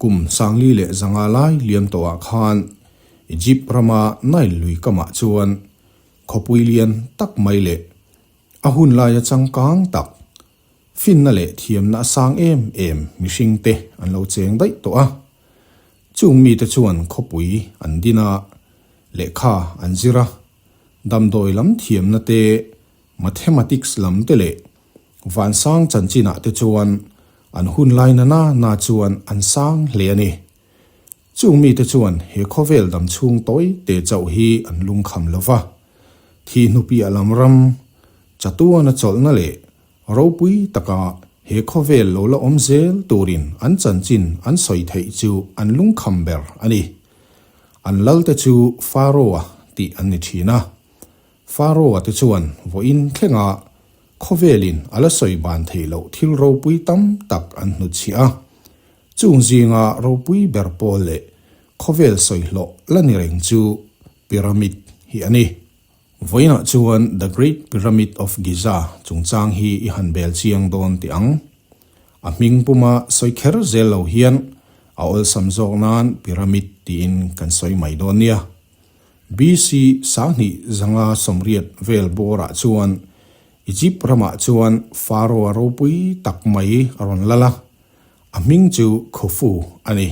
Kum 4500 lai liam tawhah khan Egypt rama Nile lui kamah chuan khawpui lian tak mai leh a hun laia changkang tak, finna leh thiamna a sang em em mihringte an lo cheng daih tawh a. Chung mite chuan khawpui an din a, lehkha an zir a, damdawi lam thiamna te, mathematics lam te leh vansang chanchinah te chuan an hun lai na na na chuan an sang hle a ni. Chung mite chuan he khawvel dam chhung tawi te chauh hi an lungkham lo va, thih hnupiah lam ram, chatuana chawlhna leh ropui taka he khawvel lo la awm zel turin an chanchin an sawi theih chu an lungkham ber a ni. An lalte chu Pharaoh-a tih an ni thin a. Pharaoh-a te chuan vawiin thlenga khawvelin a la sawi ban theih loh thil ropui tam tak an hnutchhiah a. Chung zinga ropui ber pawl leh khawvel sawi hlawh la ni reng chu Pyramid hi a ni. Vawiinah chuan The Great Pyramid of Giza chungchang hi i han bel chiang dawn tih ang. A hming puma sawi kher zel lo hian a awlsam zawk nan Pyramid tiin kan sawi mai dawn nia. BC 2580 vel bawrah chuan Egypt ramah chuan Pharaoh-a ropui tak mai a rawn lal a, a hming chu Khufu a ni.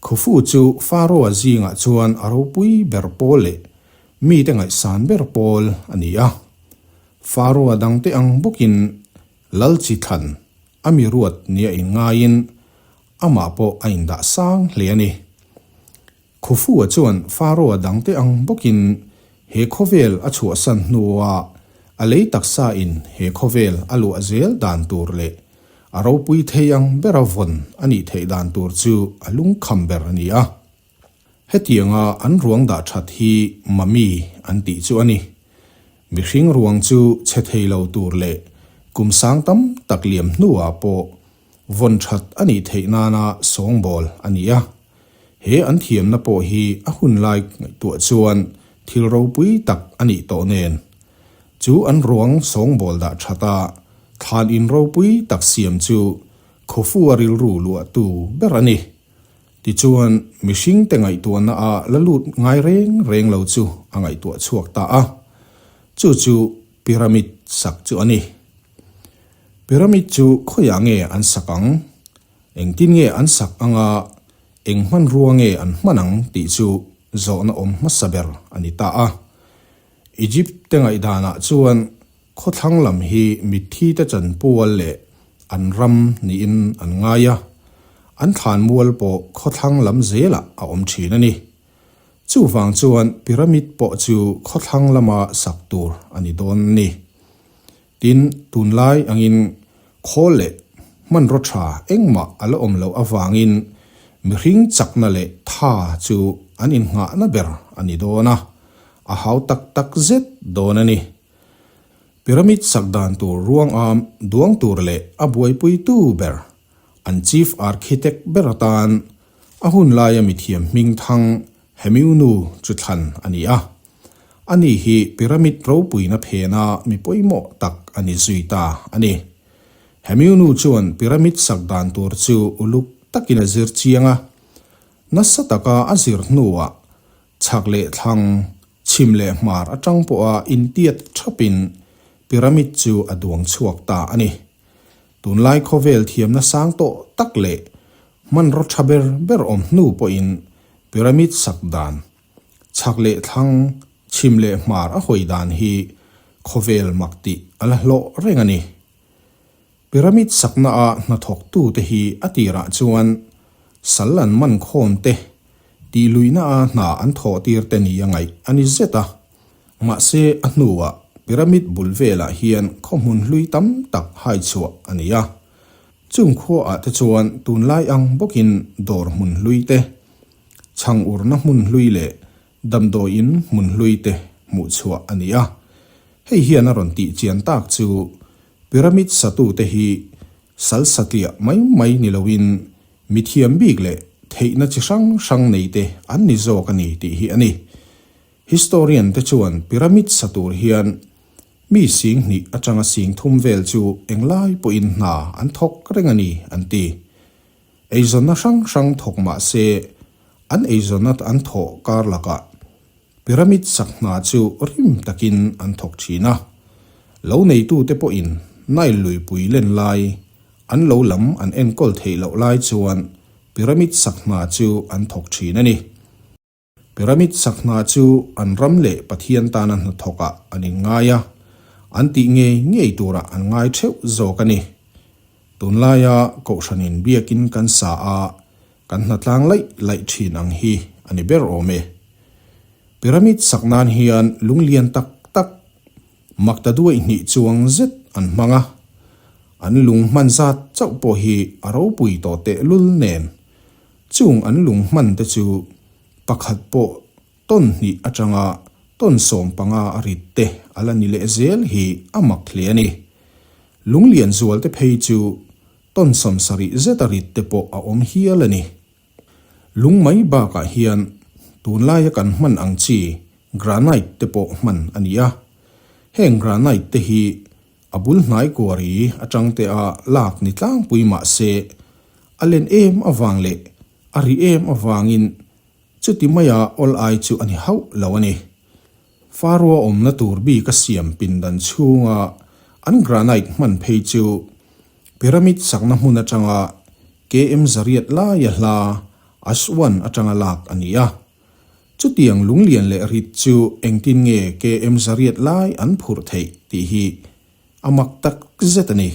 Khufu chu Pharaoh-a zingah chuan a ropui ber pawl leh mite ngaihsan ber pawl a ni a. Pharaoh-a dangte ang bawkin lal chi thlan a mi ruat nia inngaiin amah pawh a indah sang hle a ni. Khufu-a chuan Pharaoh-a dangte ang bawkin he khawvel a chhuahsan hnuah a lei taksa in he khawvel a luah zel dan tur leh a ropui thei ang bera vawn a nih theih dan tur chu a lungkham ber a ni a. Hetianga an ruang dah that hi mummy an tih chu a ni. Mihring ruang chu chhe thei lo tur leh kum sang tam tak liam hnuah pawh vawn that a nih theih nana sawngbawl a ni a. He an thiamna pawh hi a hun lai ngaihtuah chuan thil ropui tak a nih tawh nen. Chu an ruang sawngbawl dah that a, thlan in ropui tak siam chu Khufu-a rilru luahtu ber a ni. Tichuan, mihringte ngaihtuahna a la lut ngai reng reng lo chu a ngaihtuah chhuak ta a. Chu chu pyramid sak chu a ni. Pyramid chu khawiah nge an sak ang? Engtin nge an sak anga eng hmanrua nge an hman ang tih chu zawhna awm hmasa ber a ni ta a. Egypt te ngaihdanah chuan khawthlang lam hi mitthi te chanpual leh an ram niin an ngai a, an thlanmual pawh khawthlang lam zelah a awm thin a ni. Chuvang chuan pyramid pawh chu khawthlang lama sak tur a ni dawn a ni. Tin, tunlai angin khawl leh hmanraw tha engmah a la awm loh avangin mihring chakna leh tha chu an innghahna ber a ni dawn a, a hau tak tak zet dawn a ni. Pyramid sak dan tur ruangam duang tur leh a buaipuitu ber, an chief architect ber atan a hun laia mithiam hmingthang Hemiunu chu thlan a ni a. Ani hi pyramid ropuina phena mi pawimawh tak a ni zui ta a ni. Hemiunu chuan pyramid sak dan tur chu uluk takin a zir chiang a, nasa taka a zir hnuah chhak leh thlang, chhim leh hmar atang pawha intiat thapin pyramid chu a duang chhuak ta a ni. Tunlai khawvel thiamna sang tawh tak leh hmanraw tha ber ber awm hnu pawhin pyramid sak dan Chhak leh thlang, chhim leh hmar a hawi dan hi khawvel mak tih a la hlawh reng a ni. Pyramid sakna a hnathawktute hi a tirah chuan sal an man khawm te, tih luihna a hna an thawh tir te ni a ngaih a ni zet a. Mahse a hnuah pyramid bul velah hian khaw hmun hlui tam tak hai chhuah a ni a. Chung khuaah te chuan tunlai ang bawkin dawr hmun hlui te, Chhang urna hmun hlui leh damdawiin hmun hlui te hmuh chhuah a ni a. Hei hian a rawn tih chian tak chu pyramid satute hi sal satliah mai mai ni loin mithiam bik leh theihna chi hrang hrang nei te an ni zawk a ni tih hi a ni. Historian te chuan pyramid sa tur hian mi 2000 atanga 3000 vel chu englai pawhin hna an thawk reng a ni an ti. Eizawnna hrang hrang thawk mah se, an eizawnna an thawh kar lakah pyramid sak hna chu rim takin an thawk thin a. Lo neitute pawhin Nile luipui len lai, an lo lam an enkawl theih loh lai chuan pyramid sak hna chu an thawk thin a ni. Pyramid sak hna chu an ram leh Pathian tana hnathawkah an inngai a, an tih ngei ngei turah an ngai theuh zawk a ni. Tunlaia Kohhranin biakin kan sa a, kan hnatlang laih laih thin ang hi a ni ber awm e. Pyramid sak nan hian lung lian tak tak, makta duaih hnih chuang zet an hmang a, an lung hman zat chauh pawh hi a ropui tawh tehlul nen Chung an lung hman te chu pakhat pawh tawn hnih atanga tawn 15 a rit te a la ni leh zel hi a mak hle a ni. Lung lian zual te phei chu tawn 70 zet a rit te pawh a awm hial a ni. Lung mai bakah hian tunlaia kan hman ang chi granite te pawh hman a ni a. Heng granite te hi A bul hnai kuari atang te a lak ni tlangpui mah se, a len em avang leh a ri em avangin chuti maia awl ai chu a ni hauh lo a ni. Faroa awmna tur bik a siam pindan chhunga an granite hman phei chu pyramid sakna hmun atanga KM zariat laia hla Aswan atanga lak a ni a. Chutiang lunglian leh rit chu engtin nge KM zariat lai an phurh theih tih hi a mak tak zet a ni.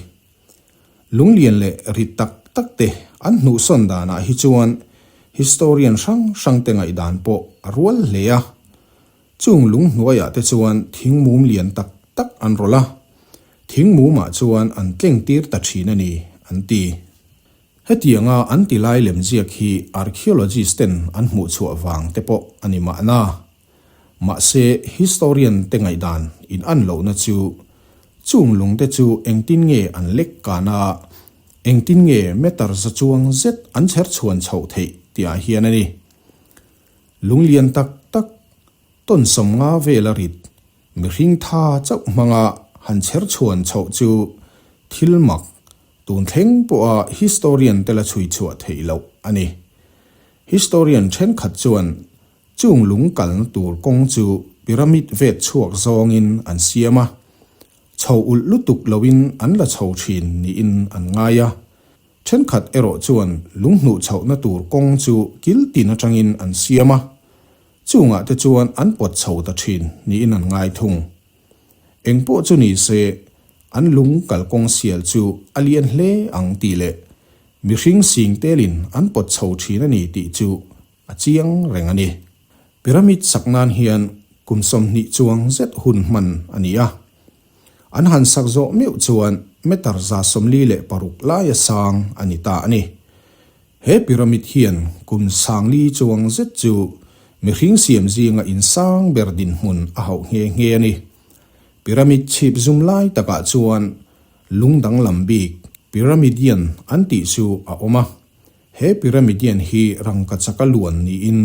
Lunglian leh rit tak tak te an hnuhsawn danah hi chuan historian hrang hrang te ngaihdan pawh a rual hle a. Chung lung hnuaiah te chuan thing mum lian tak tak an rawlh a, thing mumah chuan an tleng tir ta thin a ni an ti. Hetianga an ti lai lem ziak hi archaeologist ten an hmuh chhuah vang te pawh a ni mahna. Mahse, historian te ngaihdan in an lohna chu chung lung te chu engtin nge an lek kan a, engtin nge meter za chuang zet an chher chhuan chhoh theih tih ah hian a ni. Lung lian tak tak, tawn 50 vel a rit, mihring tha chauh hmanga han chher chhuan chhoh chu thil mak Tun thleng pawha historian te la chhui chhuah theih loh a ni. Historian thenkhat chuan chung lung kalna tur kawng chu pyramid vet chhuak zawngin an siam a, chho ulh lutuk loin an la chho thin niin an ngai a. Thenkhat erawh chuan lung hnuh chhohna tur kawng chu kil tin atangin an siam a, chungah te chuan an pawt chho ta thin niin an ngai thung. Eng pawh chu ni se, an lung kalkawng sial chu a lian hle ang tih leh mihring sing telin an pawt chho thin a ni tih chu a chiang reng a ni. Pyramid sak nan hian kum 20 chuang zet hun hman a ni a. An han sak zawh meuh chuan meter 146 laia sang a ni ta a ni. He pyramid hian kum 4000 chuang zet chu mihring siam zinga insang ber dinhmun a hauh nghe nghe a ni. Pyramid chhip zum lai takah chuan lung danglam bik Pyramidion an tih chu a awm a. He Pyramidion hi rangkachaka luan niin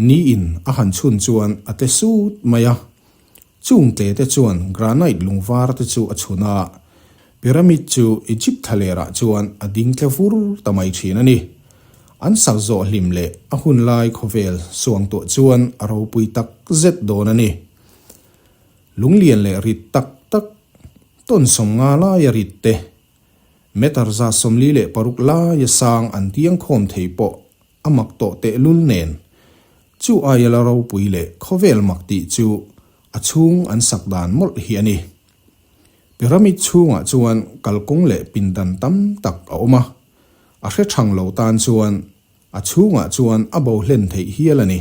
niin a han chhun chuan a tle sut mai a. Chung tle te chuan granite lung var te chu a chhun a, pyramid chu Egypt thlalerah chuan a ding tle vur ta mai thin a ni. An sak zawh hlim leh a hun lai khawvel suangtuah chuan a ropui tak zet dawn a ni. Lunglian leh rit tak tak, tawn 50 laia rit te, meter 146 laia sang an tiang khawm thei pawh A mak tawh tehlul nen, chu aia la ropui leh khawvel mak tih chu a chhung an sak dan mawlh hi a ni. Pyramid chhungah chuan kalkawng leh pindan tam tak a awm a, a hre thang lo tan chuan a chhungah chuan a bo hlen theih hial a ni.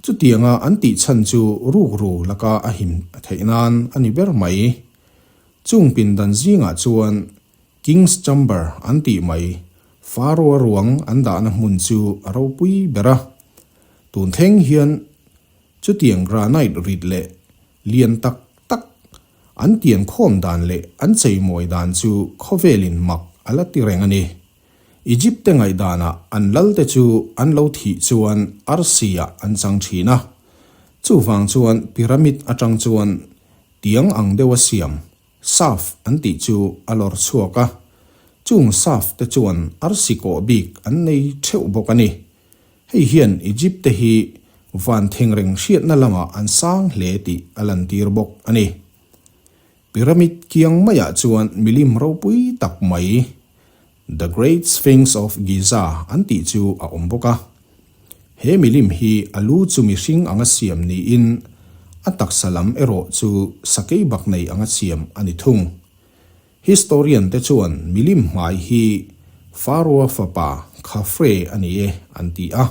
Chutianga an tih chhan chu rukru laka a him theih nan a ni ber mai. Chung pindan zingah chuan King's Chamber an tih mai, Pharaoh-a ruang an dahna hmun chu a ropui ber a. Tun thleng hian chutiang granite rit leh lian tak tak an tian khawm dan leh an cheimawi dan chu khawvelin mak a la ti reng a ni. Egypt te ngaihdanah an lalte chu an lo thih chuan arsi-ah an chang thin a. Chuvang chuan pyramid atang chuan tiang ang deuha siam Saf an tih chu a lawr chhuak a. Chung saf te chuan arsi kawh bik an nei theuh bawk a ni. Hei hian Egypt te hi van thengreng hriatna lamah an sang hle tih a lantir bawk a ni. Pyramid kiang maiah chuan milim ropui tak mai, The Great Sphinx of Giza an tih chu a awm bawk a. He milim hi a lu chu mihring anga siam niin a taksa lam erawh chu sakei bak nei anga siam a ni thung. Historian te chuan milim hmai hi Pharaoh-a fapa Khafre a ni e an ti a.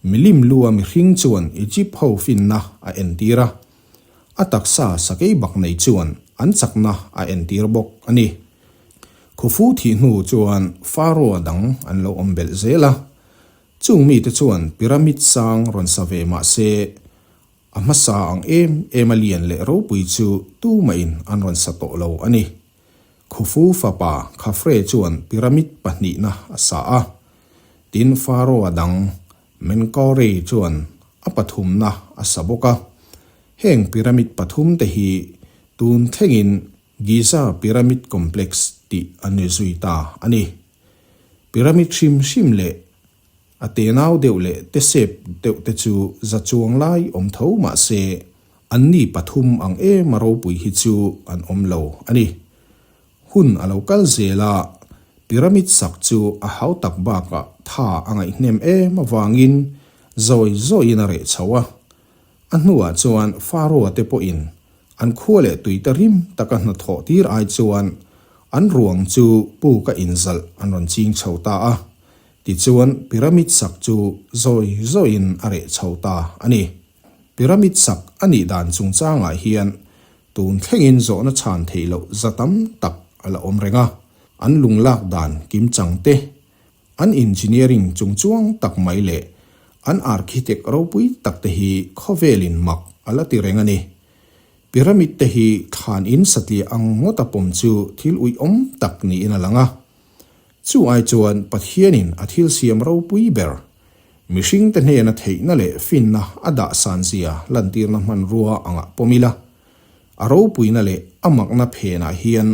Milim lu a mihring chuan Egypt ho finna a entir a. A taksa sakei bak nei chuan an chakna a entir bawk a ni. Khufu thih hnu chuan Pharaoh-a dang an lo awm belh zel a. Chung mite chuan pyramid sang rawn sa ve mah se, A hmasa ang em em a lian leh ropui chu tumahin an rawn sa tawh lo a ni. Khufu fapa Khafre chuan pyramid pahnihna a sa a. Tin Pharaoh-a dang Menkaure chuan a pathumna a sa bawk a. Heng pyramid pathum te hi tun thlengin Giza Pyramid Complex tih an ni zui ta a ni. Pyramid hrim hrim leh A tenau deuh leh te sep deuh te chu za chuang lai awm tho mah se, anni pathum ang em a ropui hi chu an awm lo a ni. Hun a lo kal zel a, pyramid sak chu a hau tak bakah tha a ngaihnem em avangin zawi zawiin a reh chho a. A hnuah chuan Pharaoh-a te pawhin an khua leh tuite rim taka hnathawh tir ai chuan an ruang chu puk a inzalh an rawn ching chho ta a. Tichuan, pyramid sak chu zawi zawiin a reh chho ta a ni. Pyramid sak a nih dan chungchangah hian tun thlengin zawhna chhan theih loh za tam tak a la awm reng a. An lunglak dan kimchang te, an engineering chungchuang tak mai leh an architect ropui tak te hi khawvelin mak a la ti reng a ni. Pyramid te hi thlan in satliah ang ngawta pawm chu thil uiawm tak niin a lang a. Chu ai chuan Pathianin a thil siam ropui ber, mihringte hnena theihna leh finna a dah sanzia lantirna hmanrua angah pawm ila, a ropuina leh a makna phenah hian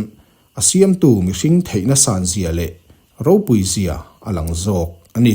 a siamtu mihring theihna sanzia leh ropuizia a lang zawk a ni.